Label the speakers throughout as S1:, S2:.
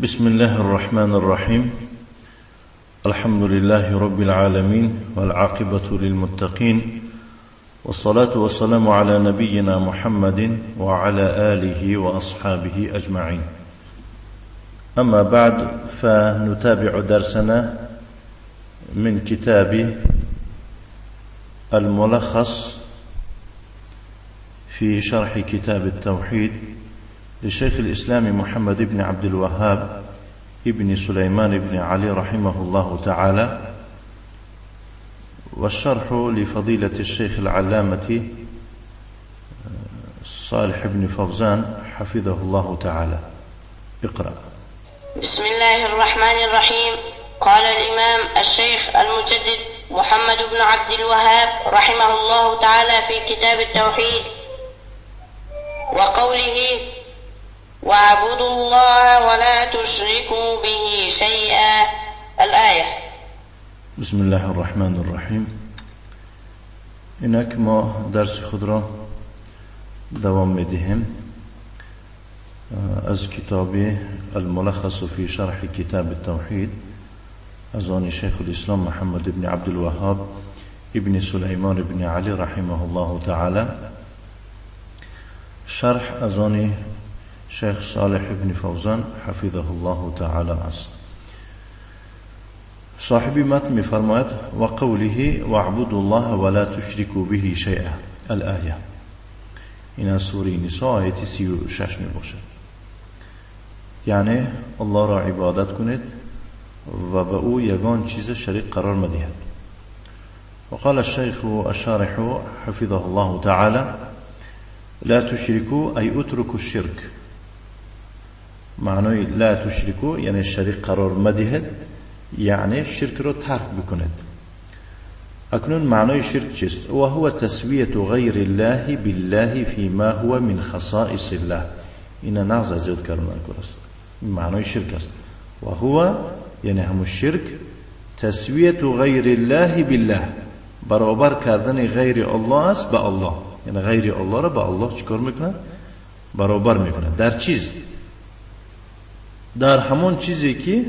S1: بسم الله الرحمن الرحيم. الحمد لله رب العالمين، والعاقبة للمتقين، والصلاة والسلام على نبينا محمد وعلى آله وأصحابه أجمعين. أما بعد، فنتابع درسنا من كتاب الملخص في شرح كتاب التوحيد لشيخ الإسلام محمد بن عبد الوهاب ابن سليمان بن علي رحمه الله تعالى، والشرح لفضيلة الشيخ العلامة صالح بن فوزان حفظه الله تعالى. اقرأ.
S2: بسم الله الرحمن الرحيم. قال الإمام الشيخ المجدد محمد بن عبد الوهاب رحمه الله تعالى في كتاب التوحيد وقوله: واعبدوا الله ولا تشركوا به شيئا، الآية.
S1: بسم الله الرحمن الرحیم. اینک ما درس خود را دوام میدهیم از کتاب الملخص في شرح كتاب التوحيد از آن شیخ الاسلام محمد بن عبد الوهاب ابن سلیمان بن علی رحمه الله تعالی، شرح از آن شیخ صالح بن فوزان حفظه الله تعالی است. صاحب متن می‌فرماید: و قوله واعبدوا الله ولا تشركوا به شيئا، الآیه. این از سوره نساء آیت 36 می باشد. یعنی الله را عبادت کنید و به او یگان چیز شریک قرار مدهید. وقال الشيخ الشارح حفظه الله تعالى: لا تشركوا أي اتركوا الشرك. معنای لا تشركوا یعنی شریک قرار مدهید، یعنی شرک را ترک بکنید. اکنون معنای شرک چیست؟ و هو تسویة غیر الله بالله فيما هو من خصائص الله. این نغز از یاد کردن است. این معنای شرک است. و هو یعنی همون شرک، تسویة غیر الله بالله، برابر کردن غیر الله است به الله. یعنی غیر الله را به الله چیکار میکنه؟ برابر میکنه. در چیز؟ در همون چیزی که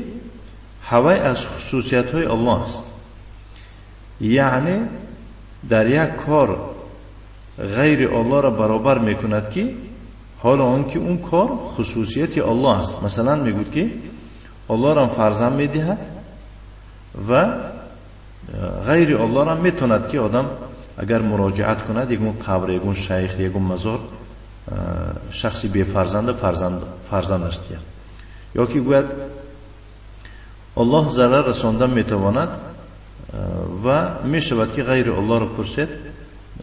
S1: هوای از خصوصیت های الله است. یعنی در یک کار غیر الله را برابر میکند که حالا آنکه اون کار خصوصیت الله است. مثلا میگوید که الله را فرزند میدهد و غیر الله را میتوند که آدم اگر مراجعت کند یگون قبر، یگون شیخ، یگون مزار، شخصی بی فرزند فرزندش دهد. یا که گوید الله ضرر رساندن میتواند و میشود که غیر الله را پرسید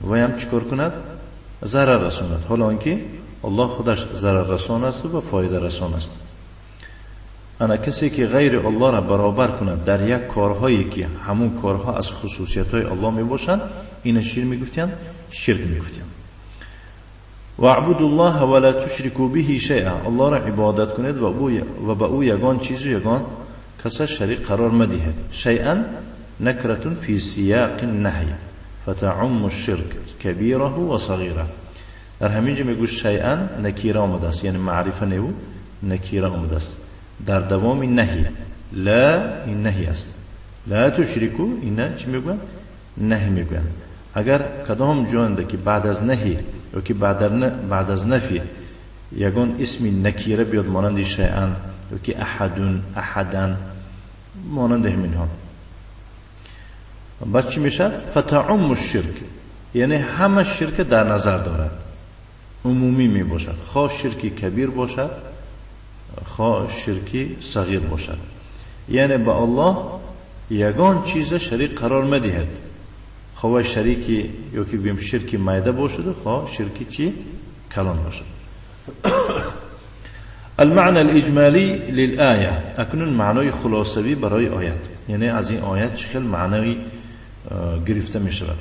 S1: و هم چیکار کند؟ ضرر رساند. حالا آنکه الله خودش ضرر رسان است و فایده رسان است. انا کسی که غیر الله را برابر کند در یک کارهایی که همون کارها از خصوصیت های الله می باشند، این شرک میگفتند، شرک میگفتند. واعبدوا الله ولا تشركوا به شيئا، الله را عبادت کنید و به او یگان چیز و یگان کس شریک قرار مدهید. شیئا نکرة في سیاق النهی فتعم الشرك کبیره و صغیره. در همینجا میگوش شیئا نکیره آمده است، یعنی معرفه نیو نکیره آمده است در دوام نهی. لا این نهی است، لا تشرکو این چی میگوین؟ نهی میگوین. اگر کدام جوانده که بعد از نهی یا که بعد از نفی یگان اسم نکیره بیاد مانند شیئا یا که احدون، احدن، مانند همینها، بعد چی میشد؟ فتعم الشرک، یعنی همه شرک در نظر دارد، عمومی می باشد، خواه شرک کبیر باشد خواه شرکی صغیر باشد. یعنی به الله یگان چیز شریک قرار مدهد، خواه شریکی یا که بیم شرکی میده باشد، خواه شرکی چی؟ کلان باشد. المعنى الإجمالي للآية. اکنون معنای خلاصوی برای آیت، یعنی از این آیت چه خیلی معنای گرفته می شود.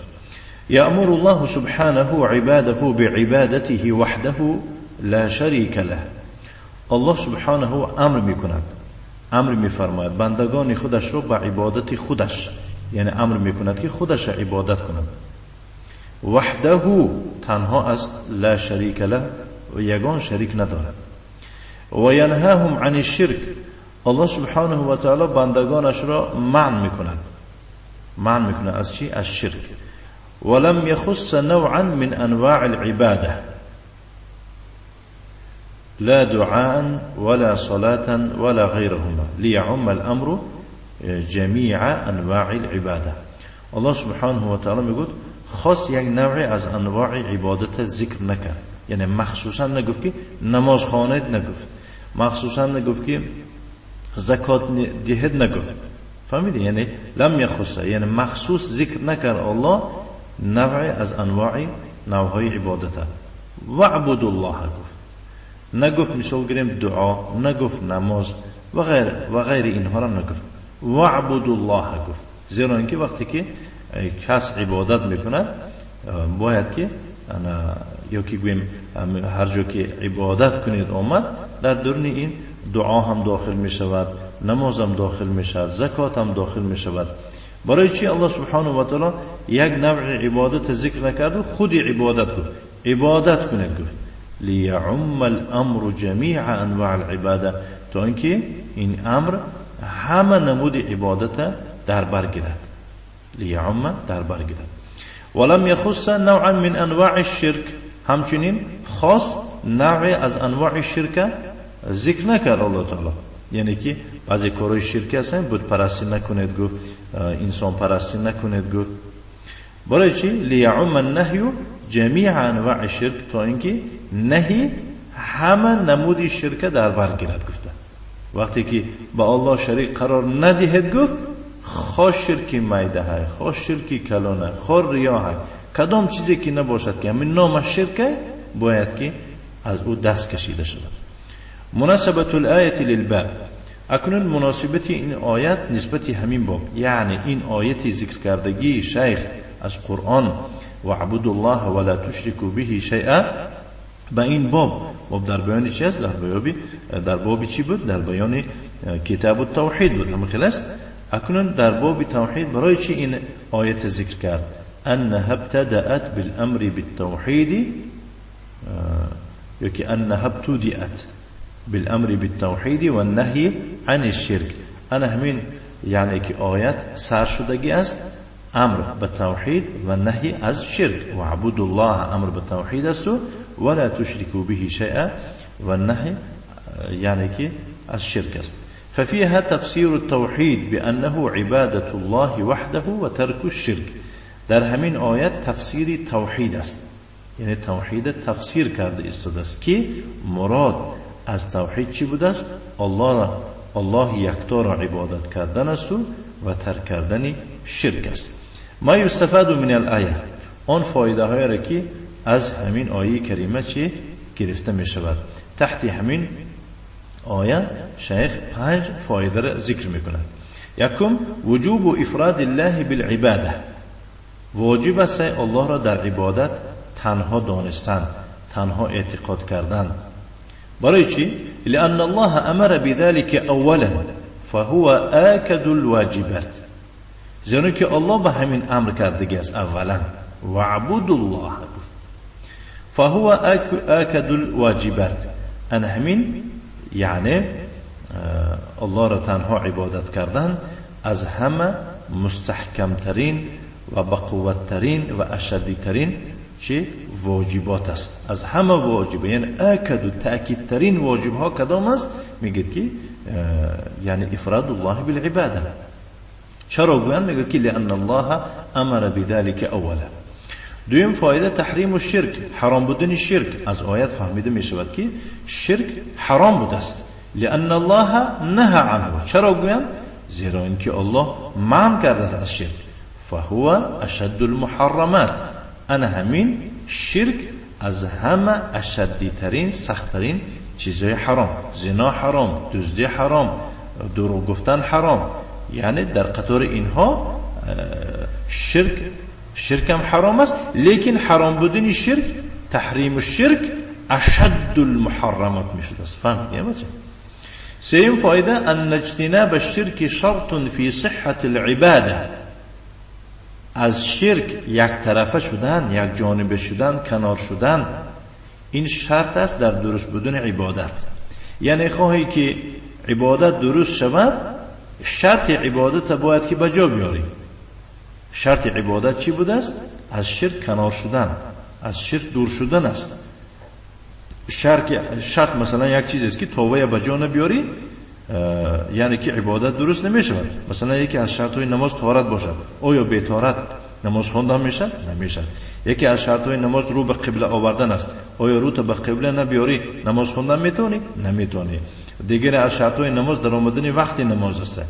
S1: یأمر الله سبحانه عباده بعبادته وحده لا شریک له. الله سبحانه امر میکند، امر میفرماید بندگان خودش را به عبادت خودش، یعنی امر میکند که خودش عبادت کند. وحده تنها است، لا شریک له و یگان شریک ندارد. و ینهاهم عن الشرک الله سبحانه و تعالی بندگانش را منع میکند. منع میکند از چی؟ از شرک. ولم يخص نوعا من انواع العباده لا دعاء ولا صلاة ولا غيرهما ليعم الامر جميع انواع العباده. الله سبحانه و تعالی میگوید خاص یک نوعی از انواع عبادت ذکر نکرد، یعنی مخصوصا نگفت که نماز خوانید، نگفت مخصوصا نگفت که زکات دهید، نگفت. فهمیدی؟ یعنی لم یخص، یعنی مخصوص ذکر نکرد الله نوعی از انواع نوعهای عبادت. وعبد الله گفت، نگفت مثال گیریم دعا، نگفت نماز و غیر و غیر اینها را نگفت. وعبد الله گفت، زیرا اینکه وقتی که کس عبادت میکند باید که یا که گوییم هر جا که عبادت کنید آمد، در درون این دعا هم داخل می شود، نماز هم داخل می شود، زکات هم داخل می شود. برای چی الله سبحانه و تعالی یک نوع عبادت ذکر نکرد و خود عبادت گفت؟ عبادت کنید گفت، لیعم الامر جمیع انواع العباده، تا اینکه این امر همه نمود عبادت در بر گیرد. لیعم در بر گیرد. ولم یخص نوعا من انواع الشرک، همچنین خاص نوعی از انواع شرک ذکر نکرد الله تعالی. یعنی که بعضی کارهای شرکی هستن، بت پرستی نکنید گفت، انسان پرستی نکنید گفت. برای چی؟ لیعم النهی جمیع انواع الشرک، تا اینکه نهی همه نمود شرک در بر گیرد گفته. وقتی که با الله شریک قرار ندهید گفت، خواه شرکی میده های، خواه شرکی کلانه، خواه ریا های، کدام چیزی که نباشد که همین نام شرکه، باید که از او دست کشیده شود. مناسبت الآیة للباب، اکنون مناسبت این آیت نسبت همین باب، یعنی این آیت ذکر کردگی شیخ از قرآن وعبدوا الله ولا تشركوا به شیئا به این باب، باب در بیان چی است؟ در باب چی بود؟ در بیان کتاب التوحید بود. همین خلاص. اکنون در باب توحید برای چی این آیت ذکر کرد؟ انها ابتدأت بالامر بالتوحید، یا که انها ابتدأت بالامر بالتوحید والنهی عن الشرک. انا همین یعنی که آیت سر شدگی است امر به توحید و نهی از شرک. وعبدوا الله امر به توحید است و ولا تشركوا به شیئا و نهی یعنی که از شرک است. ففيها تفسير التوحيد بأنه عبادة الله وحده وترك الشرك. در همین آیت تفسیر توحید است، یعنی توحید تفسیر کرده استاد است که مراد از توحید چی بوده است؟ الله یکتا را عبادت کردن است و ترک کردن شرک است. ما یستفاد من الآیه، آن فایده های را که از همین آیه کریمه چی گرفته می شود. تحت همین آیه شیخ 5 فایده را ذکر میکند. یکم، وجوب افراد الله بالعباده، واجب است الله را در عبادت تنها دانستن، تنها اعتقاد کردن. برای چی؟ لأن الله امر بذلك اولا فهو آکد الواجبات، زیرا که الله به همین امر کردگی است اولا، وعبدوا الله گفت، فهو آکد الواجبات. ان همین یعنی الله را تنها عبادت کردن از همه مستحکمترین و بقوتترین و اشدیترین چه واجبات است. از همه واجبه، یعنی اکد و تأکیدترین واجب ها کدام است؟ میگید که یعنی افراد الله بالعباده. چرا گویند؟ میگید که لأن الله امر بذلك اولا. دویم فایده، تحریم الشرک، حرام بودن شرک. از آیت فهمیده می شود که شرک حرام بوده است. لأن الله نهى عنه. چرا گویند؟ زیرا اینکه الله منع کرده از شرک. فهو اشد المحرمات، انا همین شرک از همه اشدیترین سختترین چیزهای حرام. زنا حرام، دزدی حرام، دروغ گفتن حرام، یعنی در قطار اینها شرک هم حرام است، لیکن حرام بودن شرک، تحریم الشرک اشد المحرمات میشد است. فهمیدی بچه؟ سیم فایده، ان اجتناب الشرک شرط فی صحة العباده. از شرک یک طرفه شدن، یک جانبه شدن، کنار شدن، این شرط است در درست بودن عبادت. یعنی خواهی که ибодат дуруст шавад, шарти ибодатро бояд ки ба ҷо биёрӣ. Шарти ибодат чӣ будааст? Аз ширк канор шудан, аз ширк дур шудан аст. Шарт масалан як чиз аст ки то вая ба ҷо набиёрӣ, яъне ки ибодат дуруст намешавад. Масалан, яке аз шартҳои намоз таҳорат бошад. Оё бетаҳорат намоз хондан мешавад? Намешавад. Яке аз шартҳои намоз рӯ ба қибла овардан аст. Оё рӯта ба қибла набиёрӣ, намоз хондан метавонӣ? Наметавонӣ. Дигаре аз шартҳои намоз даромадани вақти намоз аст.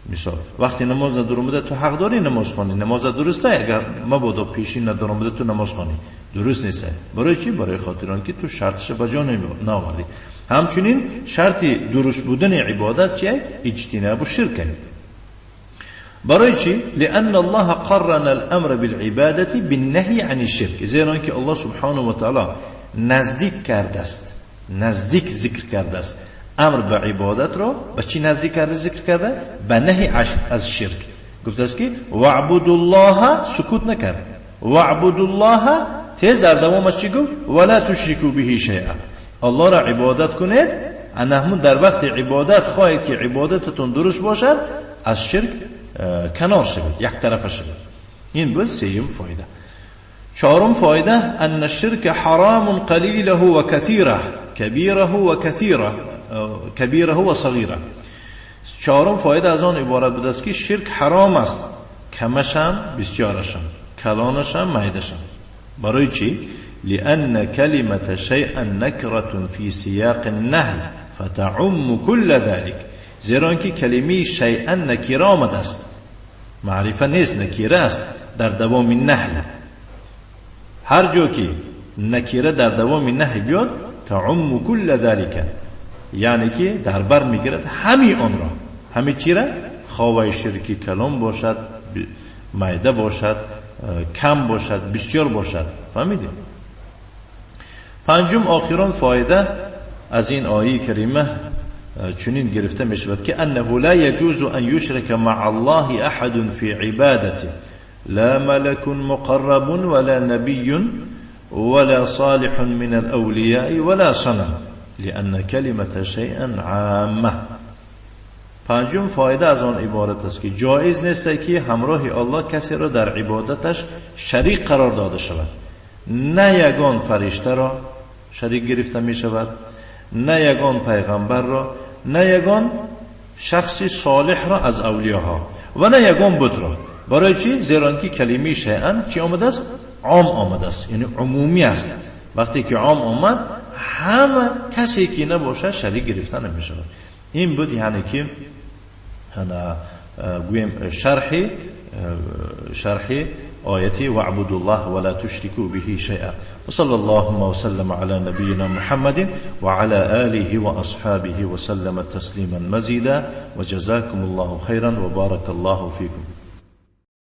S1: Мисол, вақти намоз надаромада ту ҳақ дорӣ намоз хонӣ, намоз дуруст аст, агар мабодо пешин надаромада ту намоз хонӣ, дуруст нест. Барои чӣ? Барои хотири он ки ту шарташро ба ҷо наовардӣ. Ҳамчунин шарти дуруст будани ибодат чист? Иҷтинабу ширк. Барои чӣ? لأن الله قرن الأمر بالعبادة بالنهي عن الشرك. زیرا که الله سبحانه و تعالی نزدیک کرده است، نزدیک ذکر کرده است امر به عبادت را به چی نزدیک کرده ذکر کرده؟ به نهی از شرک. گفته است که واعبدوا الله، سکوت نکرد، واعبدوا الله، تیز در دوامش چی گفت؟ ولا تشركوا به شیئا. الله را عبادت کنید. انهمون در وقت عبادت خواهید که عبادتتون درست باشد، از شرک کنار شوید، یک طرفه شوید. این بود سیم فایده. چهارم فایده، ان الشرك حرام قلیله و کثیره، کبیره و کثیره، کبیره و صغیره. چهارم فایده از آن عبارت بود است که شرک حرام است، کمشم بسیارشم، کلانشم میدشم. برای چی؟ لأن كلمة شيئا نكرة في سياق النهي فتعم كل ذلك. زیرا که کلمه شیئا نکیره آمده است، معرفه نیست، نکیره است در دوام نهی. هر جا که نکیره در دوام نهی بیاد، تعم كل ذلك، یعنی که در بر میگیرد همی آن را. همی چی را؟ خواهی شرکی کلام باشد، میده باشد، کم باشد، بسیار باشد. فهمیدیم؟ پنجم آخران فایده از این آیه کریمه چنین گرفته می شود که انه لا يجوز ان يشرك مع الله احد في عبادته، لا ملك مقرب ولا نبي ولا صالح من الاولیاء ولا صنم، لأن كلمة شيئا عامة. پنجم فایده از آن عبارت است که جایز نیست که همراه الله کسی را در عبادتش شریک قرار داده شود. نه یگان فرشته را شریک گرفته می شود، نه یگان پیغمبر را، نه یگان شخص صالح را از اولیاها، و نه یگان بت را. برای چی؟ زیرا که کلمه شیئا چی آمده است؟ عام آمده است، یعنی عمومی است. وقتی که عام آمد، همه کسی که نباشه شریک گرفته نمی شود. این بود یعنی که انا گویم شرح آية واعبدوا الله ولا تشركوا به شيئا. وصلى اللهم وسلم على نبينا محمد وعلى آله وأصحابه وسلم تسليما مزيدا، وجزاكم الله خيرا وبارك الله فيكم.